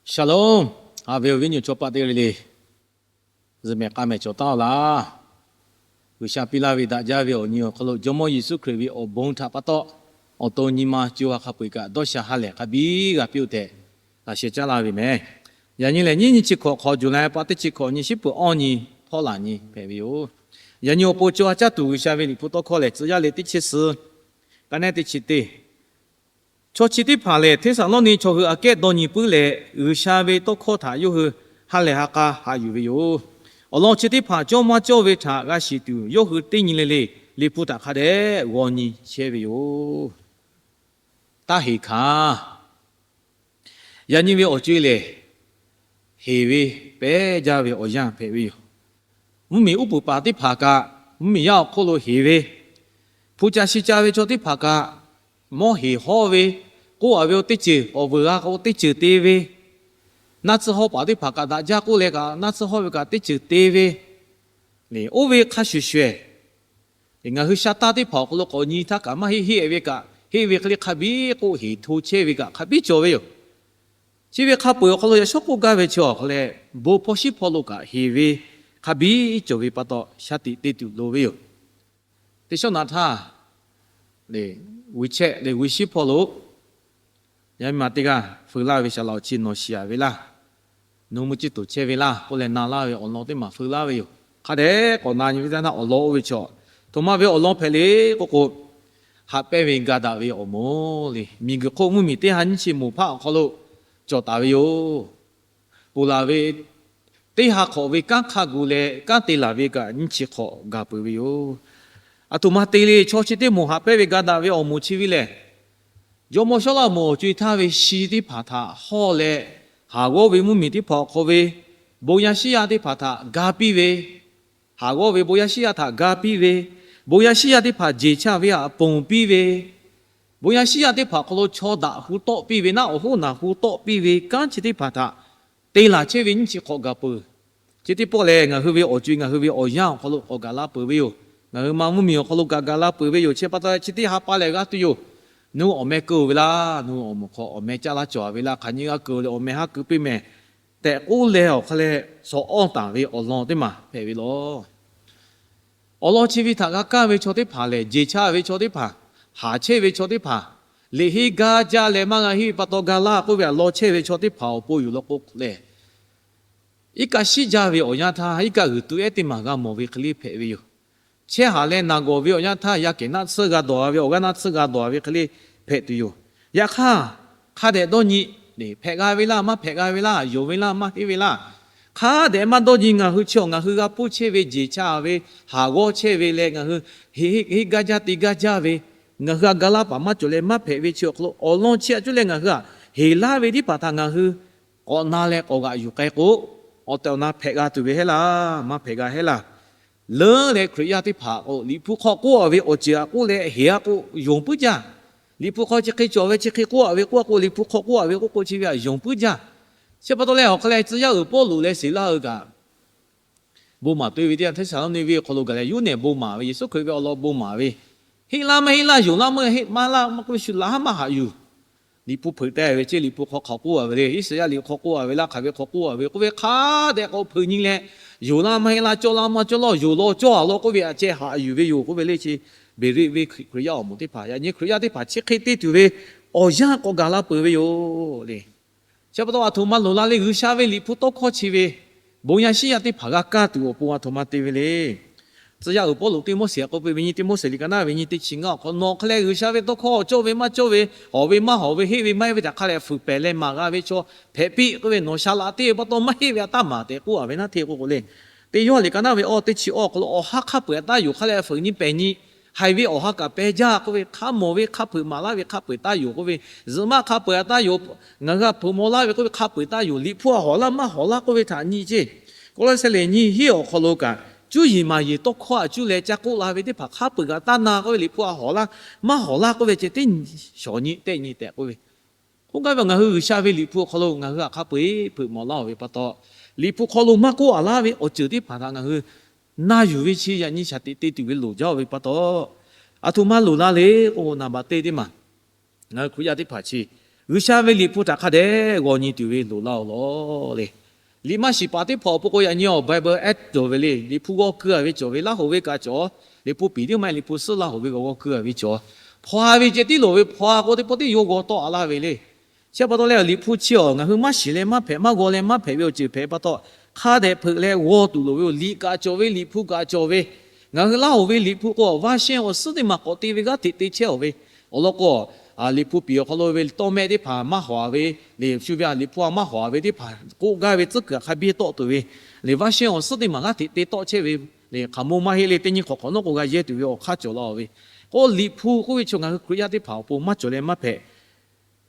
Shalom. Haꞈ ve awˬ viˉ nyi chaw paˆ teˇ g'aˇ le le, zuhꞈ mehˍ k'a mehˍ cawˬ taˉ-oˬ laˇ. G'uiˬsha piˇ laˇ ve daꞈ jaˇ ve awˬ nyi awˬ hk'aw lo Jawˇmawˇ Yeˍsuˆ Hkriꞈ ve awˬ bon htaꞈ pa taw, awˬ to nyi ma co ha hk'a peu-eˬ kaꞈ dawˇ sha ha lehˬ hk'a biˇ g'a piˇ-oˆ tehꞈ, laꞈ sheh caˉ laˇ ve mehˍ. Yaꞈ nyi lehˬ, nyiˇ nyi chi hkawꞈ hk'aw July pa teˇ chi hkawꞈ nyi shiˉ peuˬ awˇ nyi hpawˇ laˬ nyi hpehꞈ ve yoˬ. Yaꞈ nyi awˬ pon co ha caˇ tuˬ G'uiˬsha ve liꞈ hpu tawˇ hkawˇ lehˬ, tcuh yaˇ leh teˇ chi suhˍ, ka neˉ teˇ chi teˇ. Chaw chi teˇ hpaˍ lehˬ, Hteˇsaˍlawˇniˆ chaw hui aꞈ kehˉ dawˇ nyi puiˉ leh, G'uiˬsha ve tawˇ hkawˇ htaꞈ yawˇ hui ha lehˬ ha k'a haꞈ yuˬ ve yoˬ. Awˬ lawn chi teˇ hpaˍ cawˇ maˇ cawˇ ve htaꞈ g'a shiˍ tuˬ, yawˇ hui teˇ nyi le le Liꞈ hpu htaꞈ hk'a dehꞈ g'aw nyi chehˇ ve yoˬ. Taˇ heˍ hkanˍ. Yaꞈ nyi ve awˬ co-e lehˬ, heˍ ve pehˉ jaˇ ve awˬ yanˇ hpehꞈ ve yoˬ. Mvuhˇmiˬ uˉ peunˍ paˍ teˇ hpaˍ kaꞈ, mvuhˇmiˬ yaˇ awˬ hk'oˆ lo heˍ ve, hpu ca shi ca ve chaw teˇ hpaˍ kaꞈ, mawˇ heˍ hawˇ ve, k'oˆ-a ve oˇ teˇ ceuˬ, awˬ vuiˬ g'a k'o teˇ ceuˬ te ve, naˆ tsuhˇ hawˇ paˍ teˇ hpaˍ kaꞈ daꞈ jaˇ k'oˆ leh kaꞈ, naˆ tsuhˇ hawˇ ve kaꞈ teˇ ceuˬ te ve, oˇ ve hk'a shuˍ shuˍ, ngaˬ hui sha taˇ teˇ hpaˍ awˬ hk'aw lo k'awꞈ nyi htaˇ kaꞈ maˇ heˆ, heˆ ve kaꞈ heˆ ve hk'e le hk'a biˇ k'oˆ heˍ hto chehˇ ve kaꞈ hk'a biˇ cawˬ ve yoˬ. Chi ve hk'a peu-eˬ awˬ hk'aw lo yaꞈ shawˉ k'oˆ gaˇ ve chi awˬ hk'aw leh, bon hpawˇ shiˉ hpawˇ lo kaꞈ heˍ ve hk'a biˇ cawˬ ve pa taw, shaˉ tiꞈ te tuˬ loˍ ve yoˬ. Teˇ shawˉ naꞈ htaˇ, WeChat leh WeChat hpawˇ lo yaˇ miˇ ma teˇ g'aˇ feu laˇ ve, Saˍ laꞈ awˬ chi nawˬ shiˍ-a ve laˇ, nawˬ mui ciˇ toˍ chehˇ ve laˇ k'oˆ leh na laˇ ve awˬ lawn teˇ maˬ feu laˇ ve yoˬ. Hk'a dehꞈ k'awꞈ na nyi ve teˇ naˆ awˬ lawn oˇ ve chaw, htoꞈ ma ve awˬ lawn hpehꞈ le k'oˆ k'o, haꞈ pehnˇ ve ga daꞈ ve awˬ moˍ le. Miˬguiˬ hk'oˆ mvuhˇmiˬ teˇ ha nyiˇ chi moˍ hpaˇ awˬ hk'aw lo cawˬ taˍ ve yoˬ. Ponˬ laˬ ve teˇ ha hk'awꞈ ve kanˉ hk'a gu leh kanˉ te laˬ ve kaꞈ nyiˇ chi hk'awꞈ gaˬ peuˬ ve yoˬ. Aˬ htoꞈ ma te le, chaw chi teˇ moˍ haꞈ pehnˇ ve ga daꞈ ve awˬ moˍ chi ve lehˬ, jawˇmawˇ Sawˉlaꞈmonˍ awˬ co-e htaˇ ve shi teˇ hpaˍ htaꞈ hawˇ leh, haˍ g'awˇ ve mvuhˇmiˬ teˇ hpaˍ awˬ hk'aw ve bon yaˇ shiˉ yaˇ teˇ hpaˍ htaꞈ ga piˇ ve, haˍ g'awˇ ve bon yaˇ shiˉ yaˇ htaꞈ ga piˇ ve, bon yaˇ shiˉ yaˇ teˇ hpaˍ jeˬ chaˇ ve htaꞈ ponˬ piˇ ve, bon yaˇ shiˉ yaˇ teˇ hpaˍ hk'aw lo chaw daꞈ hu tawˆ piˇ ve, naˆ awˬ hoˉ naˬ hu tawˆ piˇ ve kanˉ chi teˇ hpaˍ htaꞈ te laˬ chehˇ ve nyiˇ chi hk'awꞈ gaˬ peuˬ. Chi teˇ pawˆ lehˬ, ngaˬ hui ve awˬ co-e, ngaˬ hui ve awˬ yanˇ awˬ hk'aw lo k'awꞈ gaˬ la peuˬ ve yoˬ. Ngaˬ hui ma mvuhˇmiˬ awˬ hk'aw lo kaꞈ gaˬ la peuˬ ve yoˬ. Chi pa taw chi teˇ ha pa lehˬ g'a tuˬ yoˬ. Nawˬ hui awˬ meh keu ve laˇ, nawˬ hui awˬ moˍ hk'aw awˬ meh caˇ laˇ cawˬ ve laˇ, hk'aˬ nyi g'a keu leh awˬ meh haˉ keu piˇ mehˍ tehꞈ k'oˆ leh, awˬ hk'a leh shawˍ awˇ taˍ ve awˬ lawn teˇ maˬ hpehꞈ ve law. Awˬ lawn chi ve htaꞈ g'a kaˇ ve chaw teˇ hpaˍ lehˬ, jeˬ chaˇ ve chaw teˇ hpaˍ, haˍ chehˇ ve chaw teˇ hpaˍ, liꞈ henˇ gaˇ jaˇ leh maˇ g'a henˇ ve pa taw ga laˇ k'oˆ ve htaꞈ law chehˇ ve chaw teˇ hpaˍ awˬ pon yoˬ law k'o lehˬ, iˉ kaˆ shiˉ jaˇ ve awˬ yanˇ htaˇ iˉ kaˆ g'uiˬ tu ehˉ teˇ maˬ g'a mawˬ ve hk'e le hpehꞈ ve yoˬ. Chehˇ haˍ leh naˬ gawˬ ve awˬ yanˇ htaˇ yaˇ kehˬ naˆ tsuhˇ g'a dawˬ ve, awˬ g'aˇ naˆ tsuhˇ g'a dawˬ ve hk'e le hpehꞈ tuˬ yoˬ. Yaꞈ hk'aˇ, hk'a dehꞈ dawˇ nyi, hpehꞈ g'a ve laˇ, maˇ hpehꞈ g'a ve laˇ, yonˍ ve laˇ, maˇ heˆ ve laˇ, hk'a dehꞈ maˇ dawˇ nyi. Ngaˬ hui chi awˬ ngaˬ hui g'a poˇ chehˇ ve, jeˬ chaˇ ve, haˍ g'awˇ chehˇ ve leh ngaˬ hui heˆ gaˇ jaˇ te gaˇ jaˇ ve, ngaˬ hui a ga laˇ paˍ maˇ cawˬ leh maˇ hpehꞈ ve chi awˬ hk'aw lo awˬ lawn chi aꞈ cuˇ leh ngaˬ hui aꞈ heˍ laˇ ve teˇ hpaˍ htaꞈ ngaˬ hui k'awꞈ na leh k'awꞈ g'aꞈ yuˬ k'ai k'o, awˬ tehˬ awˬ na hpehꞈ g'a tuˬ ve heˆ laˇ, maˇ hpehꞈ g'a heˆ laˇ. Leuˉ leh Hkriꞈ yaˇ teˇ hpaˍ k'o, Liꞈ hpu hk'aw k'oˆ-a ve awˬ ceuˬ aꞈ k'oˆ leh heˍ-a k'o, yonˍ puiˉ jaˇ. Liꞈ hpu hk'aw chi hk'e cawˬ ve, chi hk'e k'oˆ-a ve k'oˆ k'o, Liꞈ hpu hk'aw k'oˆ-a ve k'oˆ k'o chi ve aꞈ yonˍ puiˉ jaˇ. Chi pa taw leh awˬ hk'a leh tcuh yaˇ uiˍ Pawˇluꞈ leh Siˍlaˆ hui kaꞈ, bon maˍ te ve teˇ yanˇ Hteˇsaˍlawˇniˆ venˇ awˬ hk'aw lo gaˬ leh, yuˇ nehˬ bon maˍ ve, Yeˍsuˆ Hkriꞈ ve awˬ lawn bon maˍ ve, heˆ laˇ maˇ heˆ laˇ, yonˍ laˇ maˇ heˆ maˇ laˇ maˇ k'oˆ ve shu laꞈ haˉ maˇ haꞈ yuˬ. Liꞈ hpu hpeuꞈ taˍ ve ceˇ, Liꞈ hpu hk'aw hk'aˬ k'oˆ-a ve le, Iˉsaˍyaˆ liꞈ hk'aw k'oˆ-a ve laˇ, hk'aˬ ve hk'aw k'oˆ-a ve k'oˆ ve hk'a dehꞈ k'awꞈ hpeuꞈ nyi leh, yonˍ laˇ maˇ heˆ laˇ, cawˇ laˇ maˇ cawˇ laˇ, yonˍ law cawˇ-a law k'oˆ ve aꞈ ceh haꞈ yuˬ ve yoˬ k'oˆ ve le. Chi Beˍriˆ venˇ Hkriꞈ yaˇ awˬ moˍ teˇ hpaˍ, yaꞈ nyi Hkriꞈ yaˇ teˇ hpaˍ chi hk'e te tuˬ ve awˬ yanˇ k'awꞈ gaˬ la peuˬ ve yoˬ le. Chi pa taw aˬ htoꞈ ma loˍ la le, G'uiˬsha ve Liꞈ hpu tawˇ hkawˇ chi ve bon yaˇ shiˉ yaˇ teˇ hpaˍ g'a kaˇ tuˬ awˬ pon aˬ htoꞈ ma te ve le. Tcuh yaˇ uiˍ Pawˇluꞈ Tiˆmoˉseˍ k'oˆ piˇ ve, nyi Tiˆmoˉseˍ liꞈ ka naˉ ve nyi teˇ chi ngaˇ awˬ hk'aw, nawˬ hk'a leh G'uiˬsha ve tawˇ hkawˇ cawˇ ve maˇ cawˇ ve, hawˍ ve maˇ hawˍ ve, heˆ ve maˇ heˆ ve htaꞈ hk'a leh fuiˍ pehˍ leh maˍ g'a ve chaw hpehꞈ piˇ k'oˆ ve, nawˬ shaˍ laꞈ te pa taw maˇ heˆ ve aꞈ taˇ maˍ tehꞈ k'oˆ-a ve naˉ hteˇ k'oˆ k'o le. Teˇ Yoˇhanˬ liꞈ ka naˉ ve awˇ teˇ chi awˇ awˬ hk'aw lo awˬ ha hk'a peu-eˬ aꞈ taˇ yonˍ, hk'a leh fuiˍ nyi pehˍ nyi, haiˬ ve awˬ ha kaꞈ peh jaˇ k'oˆ ve, hk'a mawˬ ve hk'a peu-eˬ maˍ laˇ ve hk'a peu-eˬ taˇ yonˍ k'oˆ ve, zuhꞈ maˆ hk'a peu-eˬ aꞈ taˇ yonˍ, ngaˬ hui htaꞈ hpeuꞈ maw laˇ ve k'oˆ ve hk'a peu-eˬ taˇ yonˍ, Liꞈ hpu aꞈ hawˍ laˇ maˇ hawˍ laˇ k'oˆ ve htaꞈ nyi ceˇ. Kawˇlawˇsehˇ lehˬ nyiˇ hinˉ awˬ hk'aw lo kaꞈ, cuˇ yiˍ maˍ yiˍ tawˇ hkawˇ aꞈ cuˇ leh ca k'oˆ la ve teˇ hpaˍ hk'a peu-eˬ kaꞈ taˇ na k'oˆ ve, Liꞈ hpu aꞈ hawˍ laˇ maˇ hawˍ laˇ k'oˆ ve ceh teˇ shawˍ nyi tehˆ nyi tehꞈ k'oˆ ve, k'oˆ gaˇ ve ngaˬ hui G'uiˬsha ve Liꞈ hpu awˬ hk'aw lo ngaˬ hui htaꞈ hk'a peu-eˬ hpeuꞈ maw laˇ-oˬ ve pa taw, Liꞈ hpu hk'aw lo maˇ k'oˆ-a laˇ ve awˬ ceuˬ teˇ hpaˍ htaꞈ ngaˬ hui na yuˬ ve chi yaꞈ nyi shaˍ tiꞈ te tuˬ ve loˍ jaˇ-oˬ ve pa taw, aˬ htoꞈ ma loˍ la le k'o, naˍ baꞈ teˇ teˇ maˬ ngaˬ hui Hkriꞈ yaˇ teˇ hpaˍ chi G'uiˬsha ve Liꞈ hpu htaꞈ hk'a dehꞈ g'aw nyi tuˬ ve loˍ laˇ-oˬ lawˬ le. Liꞈ maˇ shiˍ paˍ teˇ hpaˍ awˬ pon k'o, yaꞈ nyi awˬ Bible aˉ cawˬ ve le. Liꞈ hpu g'aw keu-a ve cawˬ ve, laˇ hoꞈ ve kaꞈ cawˬ, Liꞈ hpu piˍ teˇ maˇ heˆ, Liꞈ hpu suhˉ laˇ hoꞈ ve g'aw keu-a ve cawˬ. Hpaw-a ve ceh tiˉ loˍ ve, hpaw-a k'o teˇ pawˆ tiˉ yawˇ g'aw tawˆ-a laˇ ve le. Chi pa taw leh, Liꞈ hpu chi-awˬ ngaˬ hui maˇ shiˍ leh maˇ hpehꞈ, maˇ g'aw leh maˇ hpehꞈ ve awˬ ceuˬ hpehꞈ pa taw, hk'a dehꞈ hpeuꞈ leh g'aw tuˬ loˍ ve yoˬ. Liꞈ kaꞈ cawˬ ve, Liꞈ hpu kaꞈ cawˬ ve, ngaˬ hui laˇ hoꞈ ve Liꞈ hpu k'o, vaˇ shehˇ awˬ suhˉ teˇ maˬ k'awꞈ te ve g'aˇ hteꞈ te chehˇ-oˬ ve. Awˬ lawn k'o, Liꞈ hpu piˍ awˬ hk'aw lo ve tawˇ mehˆ teˇ hpaˍ maˇ hawˍ-a ve, le shu ve Liꞈ hpu-a maˇ hawˍ-a ve teˇ hpaˍ k'oˆ gaˇ ve tcuhˉ kuiˬ hk'a biˇ tawˆ tuˬ ve, le vaˇ shehˇ awˬ suhˉ teˇ maˬ g'aˇ hteꞈ te tawˆ chehˇ ve, le hk'aˬ mo maˇ heˆ le, teˇ nyi hk'awꞈ hk'awꞈ nawˉ k'o g'a yehˇ tuˬ ve awˬ hk'aˇ cawˬ laˇ-oˬ ve. K'o Liꞈ hpu k'oˆ ve chaw ngaˬ hui Hkriꞈ yaˇ teˇ hpaˍ awˬ pon maˇ cawˬ leh maˇ hpehꞈ.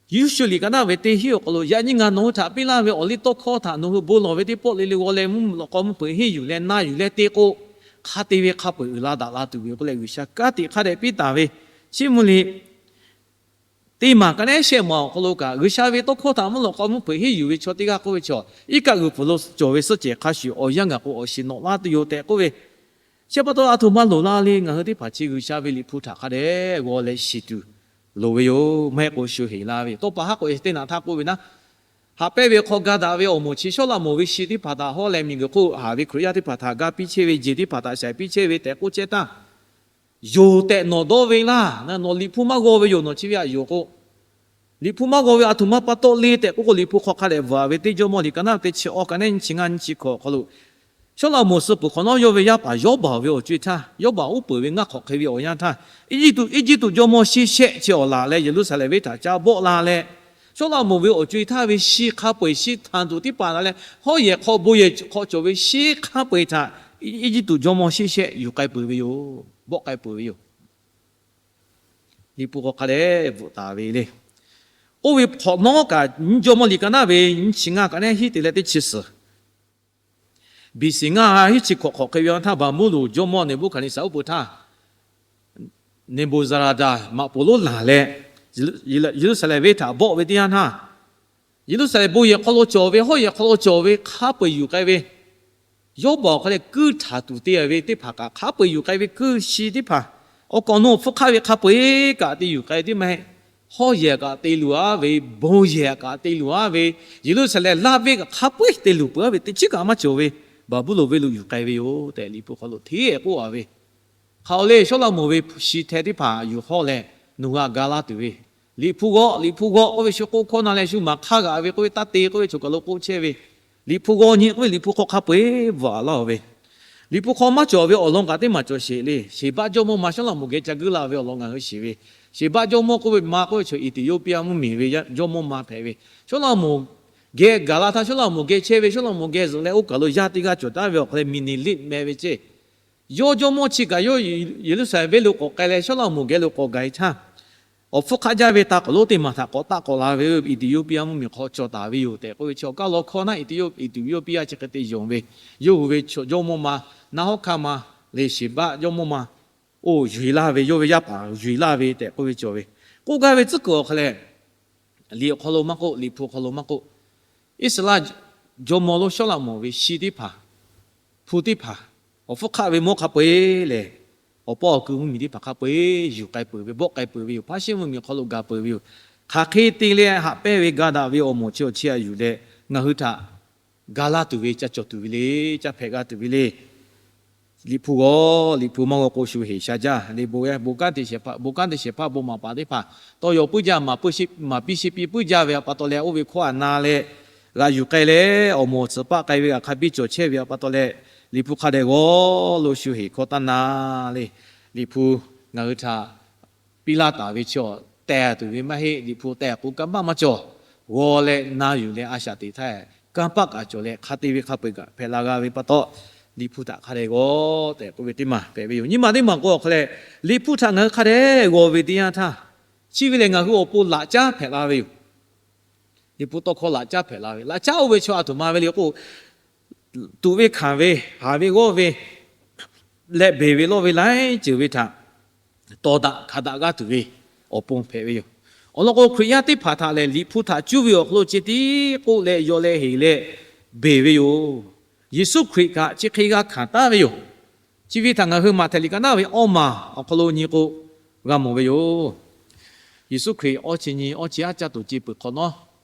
Yeˍsuˆ liꞈ ka naˉ ve teˇ hinˉ awˬ hk'aw lo, yaꞈ nyi ngaˬ nawˬ hui htaꞈ piˇ laˇ ve awˬ liˇ tawˇ hkawˇ htaꞈ nawˬ hui bon lawˬ ve teˇ pawˆ le le g'aw leh mvuhˇmiˬ lawꞈ k'aw mvuhˇ hpeuꞈ henˇ yuˬ leh na yuˬ leh te k'o, hk'a te ve hk'a peu-eˬ uiˍ la daꞈ la tuˬ ve k'oˆ leh, G'uiˬsha kanˉ te hk'a dehꞈ piˇ taˍ ve. Chi mvuhˇ le, teˇ maˬ ka neˉ shehˆ maˬ awˬ hk'aw lo kaꞈ, G'uiˬsha ve tawˇ hkawˇ htaꞈ mvuhˇ lawꞈ k'aw mvuhˇ hpeuꞈ henˇ yuˬ ve chaw teˇ g'aˇ k'oˆ ve chaw, iˉ kaˆ g'uiˬ pfuhˍ lo cawˬ ve suhˆ cehˬ hk'a shuˍ awˬ yanˇ gaˬ k'o awˬ shiˍ nawꞈ laˇ tuˬ yoˬ tehꞈ k'oˆ ve. Chi pa taw, aˬ htoꞈ ma loˍ la le, ngaˬ hui teˇ hpaˍ chi G'uiˬsha ve Liꞈ hpu htaꞈ hk'a dehꞈ g'aw leh shiˍ tuˬ loˍ ve yoˬ. Maˇ heˆ k'o shu heˍ la ve, tawˇ pa haˉ k'o teˇ naꞈ htaˇ k'oˆ ve naˉ, haꞈ pehnˇ ve hk'aw ga daꞈ ve awˬ moˍ chi Sawˉlaꞈmonˍ ve shi teˇ hpaˍ htaꞈ hawˉ leh, miˬguiˬ hk'oˆ haꞈ ve Hkriꞈ yaˇ teˇ hpaˍ htaꞈ ga piˇ chehˇ ve, jeˬ teˇ hpaˍ htaꞈ shaiˍ piˇ chehˇ ve tehꞈ k'oˆ chehˇ htaˇ, yonˍ tehꞈ nawˬ dawˇ ve laˇ. Nawˬ Liꞈ hpu maˇ g'aw ve yoˬ, nawˬ chi ve htaꞈ yonˍ k'o, Liꞈ hpu maˇ g'aw ve aˬ htoꞈ ma pa taw le tehꞈ k'oˆ k'o, Liꞈ hpu hk'aw hk'a dehꞈ bvuhꞈ-a ve teˇ Jawˇmawˇ liꞈ ka naˉ teˇ chi awˇ ka neˉ nyiˇ chi ngaˇ nyiˇ chi hkawꞈ awˬ hk'aw lo, Sawˉlaꞈmonˍ suh peuˬ hk'awꞈ nawˉ yawˇ ve yaˇ paˍ Yawˇbaˬ ve awˬ co-e htaˇ, Yawˇbaˬ uˉ peunˍ ve ngaˇ hk'awꞈ hk'e ve awˬ yanˇ htaˇ, Eˇjiˇtuꞈ, Eˇjiˇtuꞈ jawˇmawˇ shiˉ shehˆ chi awˬ laˬ leh Yeˍruˆsaˍlehnˍ venˇ htaꞈ ca bawˆ la leh, Sawˉlaꞈmonˍ ve awˬ co-e htaˇ ve shi hk'a peu-eˬ shi htanˍ tuˬ teˇ hpaˍ la leh, hawˉ yehˬ hk'aw bon yehˬ hk'aw cawˬ ve shi hk'a peu-eˬ htaꞈ Eˇjiˇtuꞈ jawˇmawˇ shiˉ shehˆ yuˬ k'ai peuˬ ve yoˬ. Bawˆ k'ai peuˬ ve yoˬ. Liꞈ hpu k'awꞈ hk'a dehꞈ bvuhꞈ taˍ ve le. Oˇ ve hk'awꞈ nawˉ kaꞈ, jawˇmawˇ liꞈ ka naˉ ve nyiˇ chi ngaˇ ka neˉ hiˉ te leh teˇ chi suhˍ, B C ngaˇ hiˉ chi hkawꞈ hk'awꞈ hk'e ve awˬ htaˇ, Baˍbuˍlonˍ jawˇmawˇ Neˍbuˆhkaˍneˍsaˍ uˉ peunˍ htaˇ, Neˍbuˍzaˍraˍdaˍ maꞈ poˍ lonˉ laˬ leh, Yeˍruˆsaˍlehnˍ venˇ htaꞈ bawˆ ve teˇ yanˇ htaˇ, Yeˍruˆsaˍlehnˍ bon yehˬ hk'aw lo cawˬ ve, hawˉ yehˬ hk'aw lo cawˬ ve hk'a peu-eˬ yuˬ k'ai ve, Yawˇbaˬ awˬ hk'aw leh kuiˇ htaˍ tuˬ te ve teˇ hpaˍ kaꞈ hk'a peu-eˬ yuˬ k'ai ve, kuiˇ shi teˇ hpaˍ, awˬ kaꞈ awˬ nu awˬ hpfuhˇ hk'aˆ ve hk'a peu-eˬ kaꞈ te yuˬ k'ai ve teˇ maˇ heˆ. Hawˉ yehˬ kaꞈ te luˬ-aˉ ve, bon yehˬ kaꞈ te luˬ-aˉ ve, Yeˍruˆsaˍlehnˍ laˇ venˇ kaꞈ hk'a peu-eˬ te luˬ peuˬ-aˉ ve, teˇ chiˉ kaꞈ maˇ cawˬ ve, Baˍbuˍlonˍ venˇ lo yuˬ k'ai ve yoˬ tehꞈ Liꞈ hpu hk'aw lo hteˇ k'oˆ-a ve. Hk'aˬ le, Sawˉlaꞈmonˍ ve shi hteh teˇ hpaˍ yuˬ hawˉ leh, nawˬ hui htaꞈ ga laˇ tuˬ ve, Liꞈ hpu g'aw, Liꞈ hpu g'aw k'oˆ ve shu k'oˆ hkawˇ na leh, shu maˍ hk'aˇ g'aꞈ ve k'oˆ ve, taˇ te k'oˆ ve chaw kaˬ lo k'oˆ chehˇ ve, Liꞈ hpu g'aw nyi k'oˆ ve, Liꞈ hpu hk'aw hk'a peu-eˬ bvuhꞈ-a laˇ-oˬ ve, Liꞈ hpu hk'aw maˇ cawˬ ve awˬ lawn kaꞈ teˇ maˬ cawˬ sheˍ le. Sheˍbaˆ jawˇmawˇ ma Sawˉlaꞈmonˍ geh ca guiˇ la ve awˬ lawn ngaˬ hui shiˍ ve, Sheˍbaˆ jawˇmawˇ k'oˆ ve ma k'oˆ ve chaw Eˍtiˍyawˇpiˇaˆ mvuhˇmiˬ ve jawˇmawˇ ma hpehꞈ ve, Sawˉlaꞈmonˍ geh gaˬ la htaˇ, Sawˉlaꞈmonˍ geh chehˇ ve, Sawˉlaꞈmonˍ geh zuhꞈ leh oˇ kaˬ lo yaˇ teˇ g'aˇ cawˬ taˍ ve awˬ hk'aw leh Meˍneˍliˆ meh ve ceˇ, yawˇ jawˇmawˇ chi kaꞈ yawˇ Yeˍruˆsaˍlehnˍ venˇ lo k'awꞈ k'ai leh Sawˉlaꞈmonˍ geh lo k'awꞈ gaˬ-e htaˇ, awˬ hpfuhˇ hk'aˆ jaˇ ve ta k'awꞈ lonˉ teˇ maˬ htaꞈ k'awꞈ taˆ k'awꞈ la ve, Eˍtiˍyawˇpiˇaˆ mvuhˇmiˬ hk'aw cawˬ taˍ ve yoˬ tehꞈ k'oˆ ve chi awˬ kaˉ law hkawˇ naˉ, Eˍtiˍyawˇ, Eˍtiˍyawˇpiˇaˆ chi hk'e te yonˍ ve, yawˇ hui ve chaw jawˇmawˇ ma, naˉ hawˉ hkanˇ ma, le Sheˍbaˆ jawˇmawˇ ma, oˇ yuˬ-e laˇ ve, yawˇ ve yaˇ paˍ yuˬ-e laˇ ve tehꞈ k'oˆ ve cawˬ ve, k'oˆ gaˇ ve tcuhˉ kuiˬ awˬ hk'aw leh, liꞈ awˬ hk'aw lo maˇ k'oˆ, Liꞈ hpu hk'aw lo maˇ k'oˆ, Iˉsaˍreˍlaˆ jawˇmawˇ lonˉ Sawˉlaꞈmonˍ ve shi teˇ hpaˍ, hpu teˇ hpaˍ, awˬ hpfuhˇ hk'aˆ ve mawˇ hk'a peu-eˬ lehˬ, awˬ pawˇ awˬ ku mvuhˇmiˬ teˇ hpaˍ hk'a peu-eˬ yuˬ k'ai peuˬ ve, bawˆ k'ai peuˬ ve yoˬ. Hpaˇ shiˉ mvuhˇmiˬ hk'aw lo gaˬ peuˬ ve yoˬ. Hk'aˬ hk'e te leh haꞈ pehnˇ ve ga daꞈ ve awˬ moˍ chi awˬ chi htaꞈ yuˬ leh, ngaˬ hui htaꞈ ga laˇ tuˬ ve ca cawˬ tuˬ ve le, ca hpehꞈ g'a tuˬ ve le. Liꞈ hpu g'aw, Liꞈ hpu maˇ g'aw k'o shu heˍ sha jaˇ le. Bon kanˉ te shehˍ hpaˇ, bon kanˉ te shehˍ hpaˇ bon maˍ paˍ teˇ hpaˍ tawˇ yaw puiˉ jaˇ, maˍ piˇ sheˍ piˇ puiˉ jaˇ ve pa taw leh, oˇ ve hkawˇ htaꞈ na leh g'a yuˬ k'ai leh, awˬ moˍ awˬ tsuhˍ paˆ k'ai ve g'a hk'a biˇ cawˬ chehˇ ve pa taw leh, Liꞈ hpu hk'a dehꞈ g'aw lo shu heˍ hkawˇ taˇ na le. Liꞈ hpu ngaˬ hui htaꞈ piˇ laˇ taˍ ve chaw tehˬ tuˬ ve maˇ heˆ. Liꞈ hpu tehˬ k'o kanˇ paˆ maˇ cawˬ. G'aw leh na yuˬ leh a shaꞈ teꞈ htaˇ, kanˇ paˆ kaꞈ cawˬ leh hk'a te ve hk'a peu-eˬ kaꞈ hpehꞈ la g'a ve pa taw, Liꞈ hpu htaꞈ hk'a dehꞈ g'aw tehꞈ k'oˆ ve teˇ maˬ hpehꞈ ve yoˬ. Nyiˇ maˬ teˇ maˬ k'o awˬ hk'aw leh, Liꞈ hpu htaꞈ ngaˬ hui hk'a dehꞈ g'aw ve teˇ yanˇ htaˇ, chi ve lehˬ ngaˬ hui awˬ pon laꞈ caˉ hpehꞈ la ve yoˬ. Liꞈ hpu tawˇ hkawˇ laꞈ caˉ hpehꞈ la ve, laꞈ caˉ oˇ ve chaw aˬ htoꞈ ma ve le k'o, tuꞈ ve hkanˍ ve, haˍ ve g'awˇ ve leh beˬ ve lawˇ ve laiˉ ceuˬ ve htaꞈ tawˍ daꞈ hkanˍ daꞈ g'aˇ tuˬ ve awˬ pon hpehꞈ ve yoˬ. Awˬ lawn k'o, Hkriꞈ yaˇ teˇ hpaˍ htaꞈ lehˬ, Liꞈ hpu htaꞈ cuˇ ve awˬ hk'aw lo ceh tiˉ k'oˆ leh yaw leh heˍ leh beˬ ve yoˬ. Yeˍsuˆ Hkriꞈ kaꞈ chi hk'e g'a hkanˍ taˍ ve yoˬ. Chi ve htaꞈ ngaˬ hui Maꞈhtehˍ liꞈ ka naˉ ve awˇ maˬ awˬ hk'aw lo nyi k'o, g'a mawˬ ve yoˬ. Yeˍsuˆ Hkriꞈ awˇ chi nyi awˇ chi aˉ caˇ tuˬ ce peuˬ hk'awꞈ nawˉ,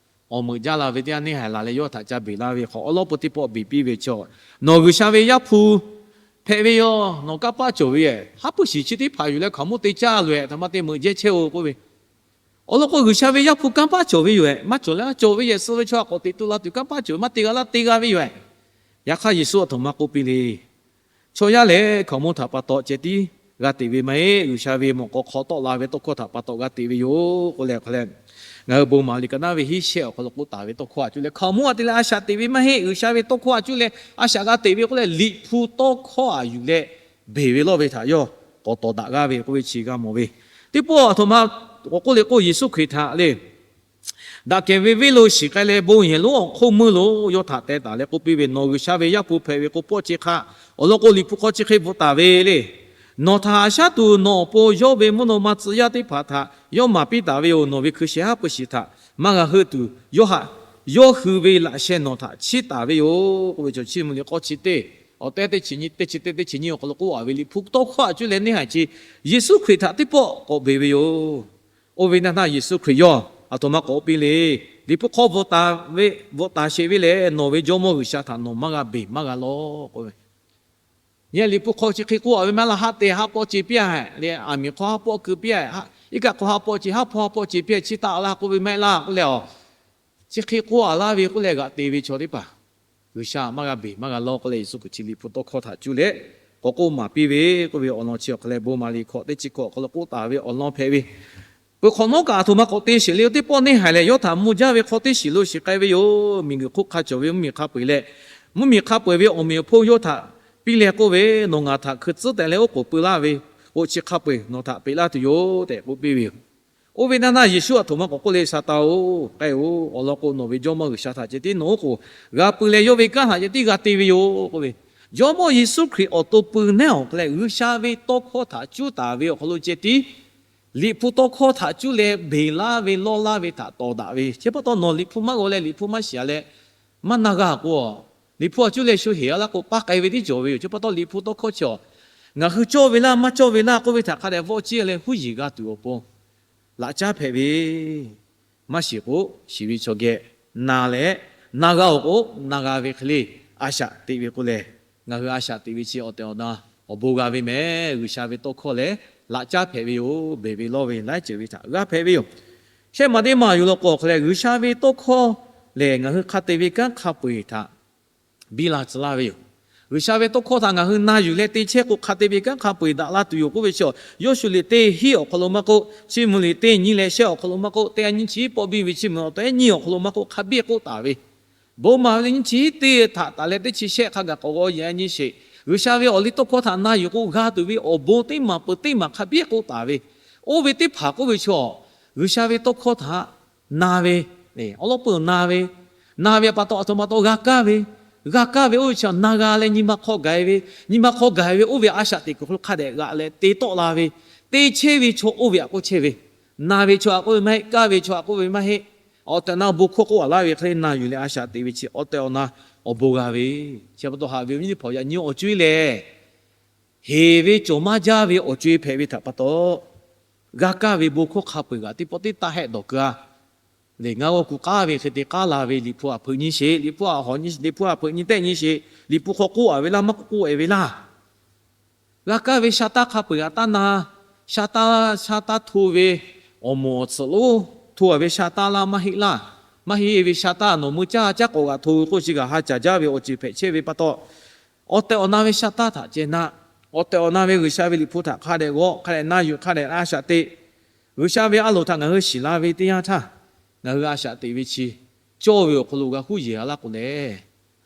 awˬ meuꞈ jaˇ la ve teˇ yanˇ neˇ haiˬ laˬ leh yawˇ htaꞈ ca beˬ laˇ ve hk'awꞈ awˉ lawˉ peu teˇ pawˆ beˬ piˇ ve chaw, nawˬ G'uiˬsha ve Yaˇ hpu hpehꞈ ve yoˬ. Nawˬ kanˇ paˆ cawˬ ve yoˬ. Haˉ pui shiˍ chi teˇ hpaˍ yuˬ leh hkaoˍmonˇ te caˇ loˬ-ehˍ, htaꞈ ma te meuꞈ jehˇ chehˇ-oˬ k'oˆ ve. Awˬ lawn k'o, G'uiˬsha ve Yaˇ hpu kanˇ paˆ cawˬ ve yoˬ-ehˍ. Maˇ cawˬ leh maˇ cawˬ ve yehˬ suh ve chaw htaꞈ k'awꞈ teꞈ tu la tuˬ kanˇ paˆ cawˬ ve, maˇ te g'a laˇ te g'a ve yoˬ-ehˍ. Yaꞈ hk'aˇ, Yeˍsuˆ aˬ htoꞈ ma k'oˆ piˇ le. Chaw yaˇ lehˬ, hkaoˍmonˇ htaꞈ pa taw ceh tiˉ g'a teꞈ ve maˇ heˆ. G'uiˬsha ve mawꞈ k'aw hk'aw tawˆ la ve tawˇ hkawˇ htaꞈ pa taw g'a teꞈ ve yoˬ k'oˆ leh hk'a leh, ngaˬ hui bon maˍ liꞈ ka naˉ ve hiˉ shehˆ awˬ hk'aw lo k'oˆ taˍ ve tawˇ hkawˇ htaꞈ cuˇ leh, hkaoˍmonˇ a te leh a shaꞈ teꞈ ve maˇ heˆ. G'uiˬsha ve tawˇ hkawˇ htaꞈ cuˇ leh a shaꞈ g'a teꞈ ve k'oˆ leh, Liꞈ hpu tawˇ hkawˇ htaꞈ yuˬ leh beˬ ve lawˇ ve htaꞈ yawˇ k'awꞈ tawˍ daꞈ g'aˇ ve k'oˆ ve chi g'a mawˬ ve. Teˇ pawˆ aˬ htoꞈ ma k'awꞈ k'oˆ le k'o, Yeˍsuˆ Hkriꞈ htaꞈ le, daꞈ kehˬ ve venˇ lo shiˍ k'ai leh, bon yehˬ lonˉ awˬ hk'oˆ meuˇ lo yawˇ htaꞈ teh taˍ leh k'oˆ piˇ ve, Nawˬ G'uiˬsha ve Yaˇ hpu hpehꞈ ve k'o, pawˆ chi hk'a, awˬ lawn k'o, Liꞈ hpu hk'aw chi hk'e bvuhꞈ taˍ ve le. Nawˬ htaꞈ haꞈ shaˉ tuˬ nawˬ awˬ pon yawˇ ve mvuhˇ naw ma tcuh yaˇ teˇ hpaˍ htaꞈ yawˇ maˍ piˇ taˍ ve yoˬ. Nawˬ ve hkui sheh haˉ pui shiˍ htaꞈ maˇ g'a heuˆ tuˬ, yawˇ haꞈ, yawˇ hui ve laꞈ sheh nawˬ htaꞈ chiˇ taˍ ve yoˬ k'oˆ ve chaw, Chiˇ mvuh liꞈ k'awˇ chi teˇ, awˬ tehˉ teˇ chi nyiˇ, teˇ chi teˇ, teˇ chi nyiˇ awˬ hk'aw lo k'oˆ a ve Liꞈ hpu tawˇ hkawˇ htaꞈ cuˇ leh neˇ haiˬ chi Yeˍsuˆ Hkriꞈ htaꞈ teˇ pawˆ k'awꞈ beˬ ve yoˬ. Oˇ ve naˆ naˆ Yeˍsuˆ Hkriꞈ yawˇ aˬ htoꞈ ma k'awꞈ piˇ le. Liꞈ hpu hk'aw bvuhꞈ taˍ ve, bvuhꞈ taˍ sheˍ ve lehˬ, nawˬ ve Jawˇmawˇ G'uiˬsha htaꞈ nawˬ maˇ g'a beˬ maˇ g'a lawˬ k'oˆ ve. Yaꞈ Liꞈ hpu hk'aw chi hk'e k'oˆ a ve maˇ laˇ, haˉ te haˉ pawˆ ce piˇ-a leh, aˬ miˍ hk'aw haˉ pawˆ keu piˇ-a, iˉ kaˆ hk'aw haˉ pawˆ ce, haˉ hpawˇ haˉ pawˆ ce piˇ-a, chiˇ taˆ laˇ k'oˆ ve maˇ heˆ laˇ k'oˆ leh, a, chi hk'e k'oˆ a laˇ ve k'oˆ leh g'aꞈ te ve chaw teˇ hpaˍ, G'uiˬsha maˇ g'a beˬ maˇ g'a lawˬ k'oˆ leh, Yeˍsuˆ Hkriꞈ chi Liꞈ hpu tawˇ hkawˇ htaꞈ cuˇ leh k'awꞈ k'oˆ maˍ piˇ ve k'oˆ ve awˬ lawn chi awˬ hk'aw leh, bon maˍ liꞈ hkawꞈ teˇ chi hkawꞈ awˬ hk'aw lo k'oˆ taˍ ve awˬ lawn hpehꞈ ve. Peuˬ hk'awꞈ nawˉ kaꞈ aˬ htoꞈ ma k'awꞈ te sheˍ le, teˇ pawˆ neˇ haiˬ lehˬ, yawˇ htaꞈ mvuh jaˇ ve hk'aw teˇ shiˍ lo shiˍ k'ai ve yoˬ. Miˬguiˬ hk'oˆ hk'a cawˬ ve mvuhˇmiˬ hk'a peu-eˬ leh, mvuhˇmiˬ hk'a peu-eˬ ve awˬ meꞈ awˬ hponˇ yawˇ htaꞈ piˇ leh k'oˆ ve, Nawˬ ngaˬ htaꞈ hkui tcuhˉ tehꞈ leh oˉ k'oˍ pui laˇ ve, oˇ chi hk'a peu-eˬ nawˬ htaꞈ peꞈ laˇ tuˬ yoˬ tehꞈ k'oˆ piˇ ve yoˬ. Oˇ ve naˆ naˆ Yeˍsuˆ aˬ htoꞈ ma k'awꞈ k'oˆ le, Saˍtanˍ-oˬ, k'ai-oˬ. Awˬ lawn k'o, nawˬ ve Jawˇmawˇ G'uiˬsha htaꞈ ceh tiˉ nawˬ oˉ k'oˍ g'a pui leh, yawˇ ve kanˉ htaꞈ ceh tiˉ g'a te ve yoˬ k'oˆ ve. Jawˇmawˇ Yeˍsuˆ Hkriꞈ awˬ to pui neˉ awˬ hk'aw leh G'uiˬsha ve tawˇ hkawˇ htaꞈ cuˇ taˍ ve awˬ hk'aw lo ceh tiˉ Liꞈ hpu tawˇ hkawˇ htaꞈ cuˇ leh beˬ laˇ ve lawˇ laˇ ve htaꞈ tawˍ daꞈ ve. Chi pa taw nawˬ Liꞈ hpu maˇ g'aw leh Liꞈ hpu maˇ shiˍ-a leh, maˇ na g'a k'o, Liꞈ hpu htaꞈ cuˇ leh shu heˍ-a laˇ k'o, paˇ k'ai ve tiˉ cawˬ ve yoˬ. Chi pa taw Liꞈ hpu tawˇ hkawˇ chi awˬ, ngaˬ hui cawˇ ve laˇ maˇ cawˇ ve laˇ k'oˆ ve htaꞈ hk'a dehꞈ vawˆ ciˇ leh huˉ yeˬ g'a tuˬ awˬ pon laꞈ caˉ hpehꞈ ve. Maˇ shiˍ k'o, shiˍ ve chaw geh na leh, na g'a-oˬ k'o, na g'a ve hk'e le, a shaꞈ teꞈ ve k'oˆ leh, ngaˬ hui a shaꞈ teꞈ ve chi awˬ tehˬ awˬ na awˬ bon g'a ve mehˍ. G'uiˬsha ve tawˇ hkawˇ lehˬ, laꞈ caˉ hpehꞈ ve yoˬ. Beˬ ve lawˇ ve laiˉ ceuˬ ve htaꞈ g'aˇ hpehꞈ ve yoˬ. Shehˆ maˬ teˇ maˬ yuˬ law k'o awˬ hk'aw leh, G'uiˬsha ve tawˇ hkawˇ lehˬ, ngaˬ hui hk'a te ve kanˉ hk'a peu-eˬ htaꞈ biˇ la tcuh laˇ ve yoˬ. G'uiˬsha ve tawˇ hkawˇ htaꞈ ngaˬ hui na yuˬ leh te chehˇ k'o, hk'a te ve kanˉ hk'a peu-eˬ daꞈ la tuˬ yoˬ k'oˆ ve chi, Yoˇshuˆ liꞈ teˇ hiˉ awˬ hk'aw lo maˇ k'oˆ, Chiˇ mvuh liꞈ teˇ nyiˇ leh shehˆ awˬ hk'aw lo maˇ k'oˆ, teˇ g'aˇ nyiˇ chi hiˉ pawˆ biˇ ve Chiˇ mvuh awˬ tehˉ nyiˇ awˬ hk'aw lo maˇ k'oˆ, hk'a biˇ k'oˆ taˍ ve. Bon maˍ ve le nyiˇ chi hiˉ teˇ htaꞈ taˍ leh teˇ chi shehˆ hk'a gaˬ k'awꞈ g'aw yaꞈ nyi sheˍ. G'uiˬsha ve awˬ liˇ tawˇ hkawˇ htaꞈ na yuˬ k'o, g'a tuˬ ve awˬ bon teˇ maˬ peuˬ teˇ maˬ hk'a biˇ k'oˆ taˍ ve. Oˇ ve teˇ hpaˍ k'oˆ ve chi, G'uiˬsha ve tawˇ hkawˇ htaꞈ na ve, awˬ lawn peuˬ na ve, na ve pa taw aˬ htoꞈ ma taw g'a kaˇ ve, g'a kaˇ ve oˇ ve chi na g'a leh nyi ma hk'aw gaˬ-e ve, nyi ma hk'aw gaˬ-e ve oˇ ve a shaꞈ teꞈ kuiˬ hk'aw lo hk'a dehꞈ g'aꞈ leh te tawˆ la ve, te chehˇ ve chaw oˇ ve htaꞈ k'oˆ chehˇ ve, na ve chaw htaꞈ k'oˆ ve maˇ heˆ, kaˇ ve chaw htaꞈ k'oˆ ve maˇ heˆ. Awˬ tehˬ awˬ na bon hkawˇ k'oˆ a laˇ ve hk'e le na yuˬ leh a shaꞈ teꞈ ve chi awˬ tehˬ awˬ na awˬ bon g'a ve. Chi pa taw haꞈ ve awˬ viˉ teˇ hpaˍ yaꞈ nyi awˬ co-e lehˬ, heˍ ve cawˬ maˇ jaˇ ve awˬ co-e hpehꞈ ve htaꞈ pa taw, g'a kaˇ ve bon hkawˇ hk'a peu-eˬ g'aꞈ teˇ pawˆ teˇ taˇ hehˆ dawˬ keu-a. Lehˬ, ngaˇ g'awˇ kuˬ k'aˉ ve hk'e te k'aˉ la ve Liꞈ hpu htaꞈ hpeuꞈ nyi sheˍ, Liꞈ hpu htaꞈ hawꞈ nyi, Liꞈ hpu htaꞈ hpeuꞈ nyi tehˆ nyi sheˍ, Liꞈ hpu hk'aw k'oˆ a ve laˇ maˇ k'oˆ k'oˆ-e ve laˇ. G'a kaˇ ve sha taˇ hk'a peu-eˬ g'aꞈ taˇ na, sha taˇ, sha taˇ hto ve awˬ moˍ awˬ tsuhꞈ lonˉ hto a ve sha taˇ laˇ maˇ heˆ laˇ. Maˇ heˆ ve sha taˇ nawˬ meuˇ caˇ caˉ k'awꞈ g'aꞈ hto ve k'oˆ chi kaꞈ ha caˬ jaˇ ve awˬ ceuˬ hpehꞈ chehˇ ve pa taw, awˬ tehˬ awˬ na ve sha taˇ htaꞈ ceh na, awˬ tehˬ awˬ na ve G'uiˬsha ve Liꞈ hpu htaꞈ hk'a dehꞈ g'awˆ, hk'a dehꞈ na yuˬ, hk'a dehꞈ a shaꞈ teꞈ. G'uiˬsha ve a loˍ htaꞈ ngaˬ hui shiˍ la ve teˇ yanˇ htaˇ, ngaˬ hui a shaꞈ teꞈ ve chi cawˇ ve awˬ hk'aw lo g'a huˉ yeˬ a laˇ k'o lehˬ,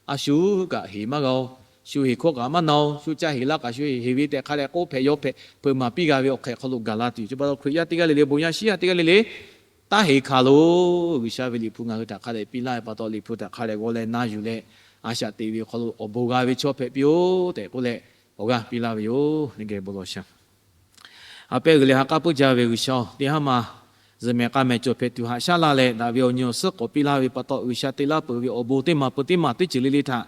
a shu kaꞈ heˍ maˇ g'a-oˬ. Shu heˍ hkawˇ kaꞈ maˇ na-oˬ. Shu ca heˍ laˇ kaꞈ shu heˍ ve tehꞈ hk'a dehꞈ k'oˆ hpehꞈ yaw hpehꞈ hpeuꞈ maˍ piˇ g'a ve awˬ hk'ehꞈ hk'aw lo gaˬ la tuˬ yoˬ. Chi pa taw Hkriꞈ yaˇ teˇ g'aˇ le le, bon yaˇ shiˉ yaˇ teˇ g'aˇ le le, taˇ heˍ hkanˍ loˬ. G'uiˬsha ve Liꞈ hpu ngaˬ hui htaꞈ hk'a dehꞈ piˇ laˇ ve pa taw, Liꞈ hpu htaꞈ hk'a dehꞈ g'aw leh na yuˬ leh, a shaꞈ teꞈ ve awˬ hk'aw lo awˬ bon g'a ve chaw hpehꞈ piˇ-oˆ tehꞈ k'oˆ leh, awˬ g'aˇ piˇ laˇ ve yoˬ. Bon lawˬ sha. A pehˉ g'uiˬ leh ha k'aˉ puiˉ jaˇ ve G'uiˬsha-oˬ, teˇ haˉ ma zuhꞈ mehˍ k'a mehˍ cawˬ hpehꞈ tuˬ haꞈ shaˉ laˇ leh, daꞈ ve awˬ nyi awˬ suhˉ k'awꞈ piˇ laˇ ve pa taw, G'uiˬsha te laˇ peuˬ ve awˬ bon teˇ maˬ peuˬ teˇ maˬ teˇ ceuˬ le le htaꞈ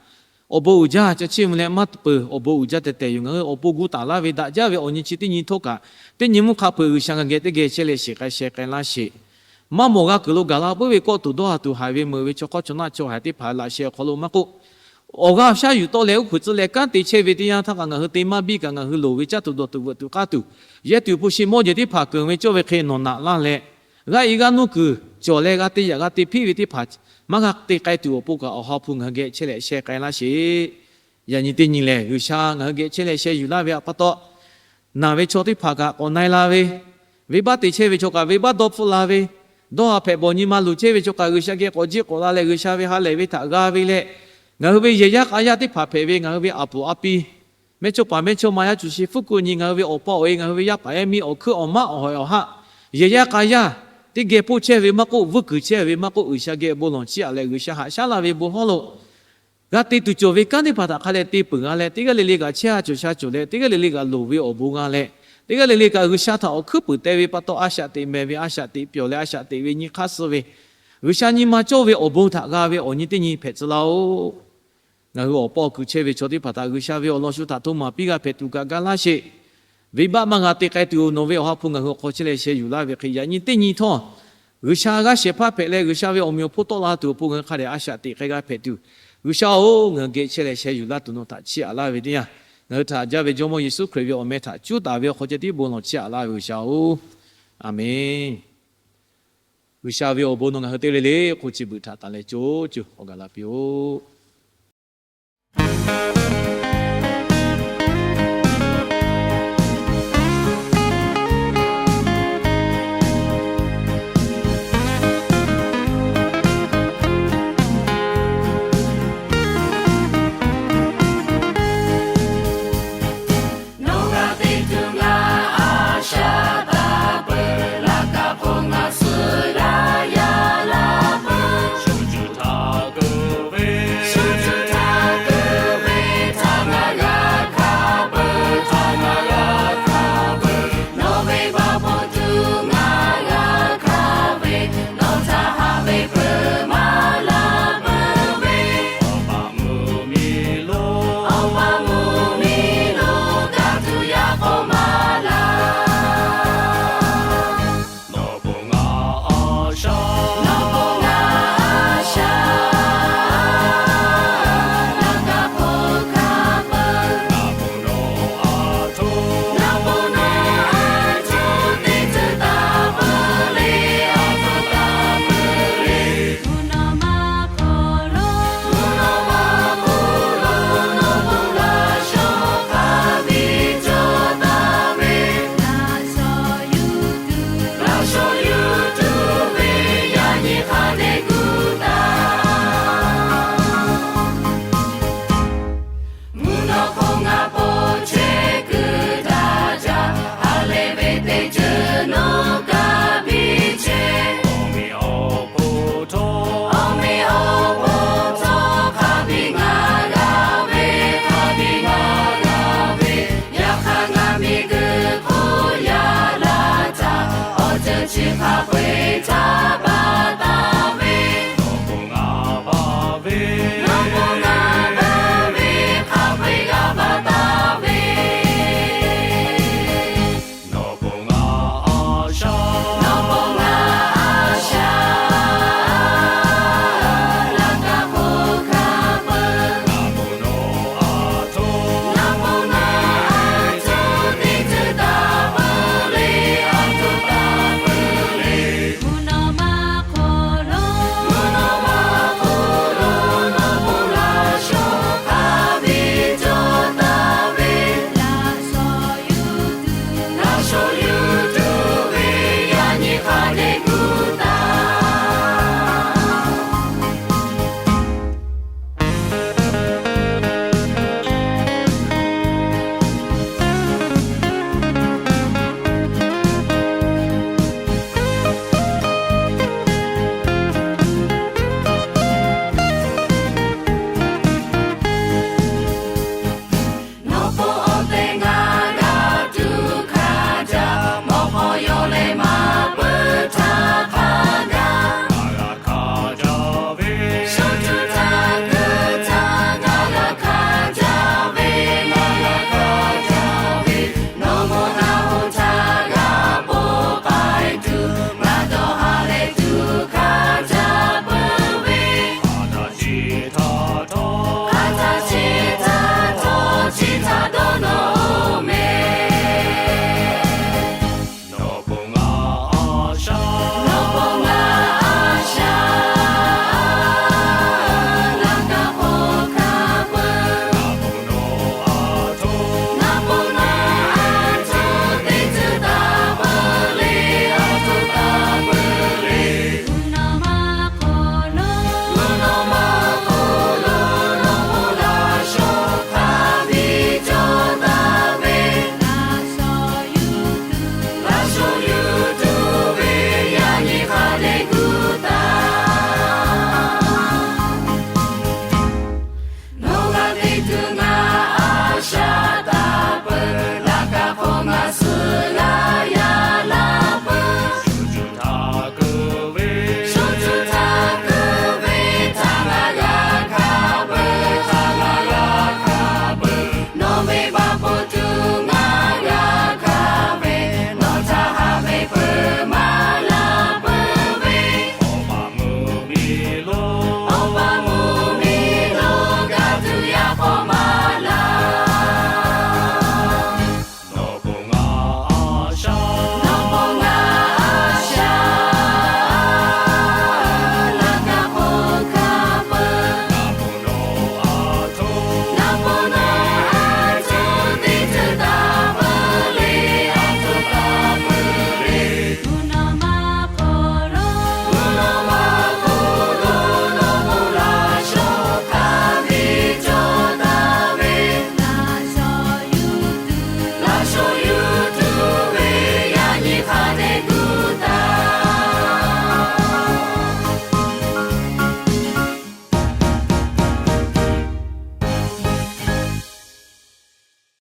Awˬ bon uiˍ jaˇ ca chiˇ mvuh leh maˇ peuˬ. Awˬ bon uiˍ jaˇ tehꞈ tehꞈ yoˬ. Ngaˬ hui awˬ pon gu taˍ laˇ ve daꞈ jaˇ ve awˬ nyi chi teˇ nyi htawˇ kaꞈ, teˇ nyi mvuhˇ hk'a peuˬ G'uiˬsha ngaˬ geh teˇ geh chehˇ leh shiˍ k'ai sheh k'ai laˇ sheˍ. Maˇ mawˬ g'a kuiˬ lo gaˬ la puiˉ ve kawˆ tuˬ dawˇ ha tuˬ haiˬ ve meuꞈ ve chaw hk'awˇ chaw naˆ chaw haiˬ teˇ hpaˍ laꞈ sheh awˬ hk'aw lo maˇ k'oˆ, awˬ g'aˇ awˬ shaˉ yuˬ tawˆ leh uˉ hkui tcuhˉ leh kanˉ te chehˇ ve teˇ yanˇ htaˇ kaꞈ ngaˬ hui te maˇ biˇ kaꞈ ngaˬ hui loˍ ve caˇ tuˬ dawˬ tuˬ veuꞈ tuˬ k'aˇ tuˬ, yehˇ tuˬ hpu shi mawˇ jehˬ teˇ hpaˍ keunˍ ve cawˇ ve hk'e nawˬ naꞈ laˇ leh, g'aˇ e g'aˇ nuˇ kuiˬ cawˬ leh g'a te yaꞈ g'a te hpiˇ ve teˇ hpaˍ maˇ g'a te k'ai tuˬ awˬ pon kaꞈ Awˬ ha hpu ngaˬ hui geh chehˇ leh sheh k'ai laˇ sheˍ. Yaꞈ nyi teˇ nyi lehˬ, G'uiˬsha ngaˬ hui geh chehˇ leh sheh yuˬ laˇ ve pa taw, naˬ ve chaw teˇ hpaˍ kaꞈ k'awꞈ na e la ve, venˇbaˆ te chehˇ ve chaw kaꞈ venˇbaˆ dawˇ hpfuhˆ la ve, dawˇ ha hpehꞈ bawˬ nyi ma luˬ chehˇ ve chaw kaꞈ G'uiˬsha geh k'awꞈ jiˆ k'awꞈ la leh G'uiˬsha ve ha lehˬ ve htaꞈ g'a ve leh, ngaˬ hui ve yehˬ yaˇ k'a yaˇ teˇ hpaˍ hpehꞈ ve ngaˬ hui ve aˬ puˍ aˬ pi, mehˇchawˇpaˍ mehˇchawˇma yaˇ cuˬ shi fuˉ kuˆ nyi ngaˬ hui ve awˬ pa awˬ e ngaˬ hui ve yaˇ paˍ yaˇ miˇ awˬ hkuiˉ awˬ maˆ awˬ hawehˬ awˬ haˆ, yehˬ yaˇ k'a yaˇ teˇ geh poˆ chehˇ ve maˇ k'oˆ, vuiˇ kuiˬ chehˇ ve maˇ k'oˆ, G'uiˬsha geh bon lawˬ chiˇ aꞈ leh G'uiˬsha haꞈ shaˉ la ve bon hawˉ lo g'a te tuˬ cawˬ ve kanˉ teˇ hpaˍ htaꞈ hk'a dehꞈ te peuˬ g'a leh, teˇ g'aˇ le le kaꞈ chehˇ ha cawˬ sha cawˬ leh, teˇ g'aˇ le le kaꞈ loˍ ve awˬ bon g'a leh, teˇ g'aˇ le le kaꞈ G'uiˬsha htaꞈ awˬ hkuiˉ puiˍ teh ve pa taw, a shaꞈ teꞈ mehˍ ve, a shaꞈ teꞈ pyawˬ leh, a shaꞈ teꞈ ve nyi hk'aˇ suh ve, G'uiˬsha nyi ma cawˇ ve awˬ bon htaꞈ g'a ve awˬ nyi teˇ nyi hpehꞈ tcuh laˇ-oˆ. Ngaˬ hui awˬ paw kuiˬ chehˇ ve chaw teˇ hpaˍ htaꞈ G'uiˬsha ve awˬ lawn shu htaꞈ hto maˍ piˇ g'a hpehꞈ tuˬ kaꞈ ga laˇ sheˍ. Venˇbaˆ maˇ g'a te k'ai tuˬ nawˬ ve Awˬ ha hpu ngaˬ hui awˬ hk'aw chehˇ leh sheh yuˬ laˇ ve hk'e, yaꞈ nyi teˇ nyi htawˇ G'uiˬsha g'aˇ shehˍ hpaˇ hpehꞈ leh G'uiˬsha ve awˬ meꞈ awˬ hponˇ tawˆ la tuˬ awˬ pon ngaˬ hui hk'a dehꞈ a shaꞈ teꞈ k'ai g'a hpehꞈ tuˬ, G'uiˬsha-oˬ, ngaˬ hui geh chehˇ leh sheh yuˬ laˇ tuˬ nawˬ htaꞈ chiˇ aꞈ laˇ ve teˇ yanˇ, ngaˬ hui htaꞈ haꞈ jaˇ ve Jawˇmawˇ Yeˍsuˆ Hkriꞈ ve awˬ meh htaꞈ cuˉ taˍ ve awˬ hk'aw ceh tiˉ bon lawˬ chiˇ aꞈ laˇ ve G'uiˬsha-oˬ, Aˬmenˍ. G'uiˬsha ve awˬ bon nawˬ ngaˬ hui teˇ g'aˇ le le hk'oˆ chi beuꞈ htaꞈ tanˬ leh co co awˬ gaˬ la piˇ-oˆ. Nawˬ ngaˬ te tuˬ ngaˬ a shaꞈ taˍ peuˬ, laꞈ ka hk'oˆ ngaˬ suh g'aˇ yaˇ la peuˬ. Shu cuˇ htaꞈ keu ve, shu cuˇ htaꞈ keu ve htaꞈ ngaˬ g'a hkanˍ peuˬ, htaꞈ ngaˬ g'a hkanˍ peuˬ. Nawˬ ve baˆ hpawˇ tuˬ ngaˬ g'a hkanˍ ve,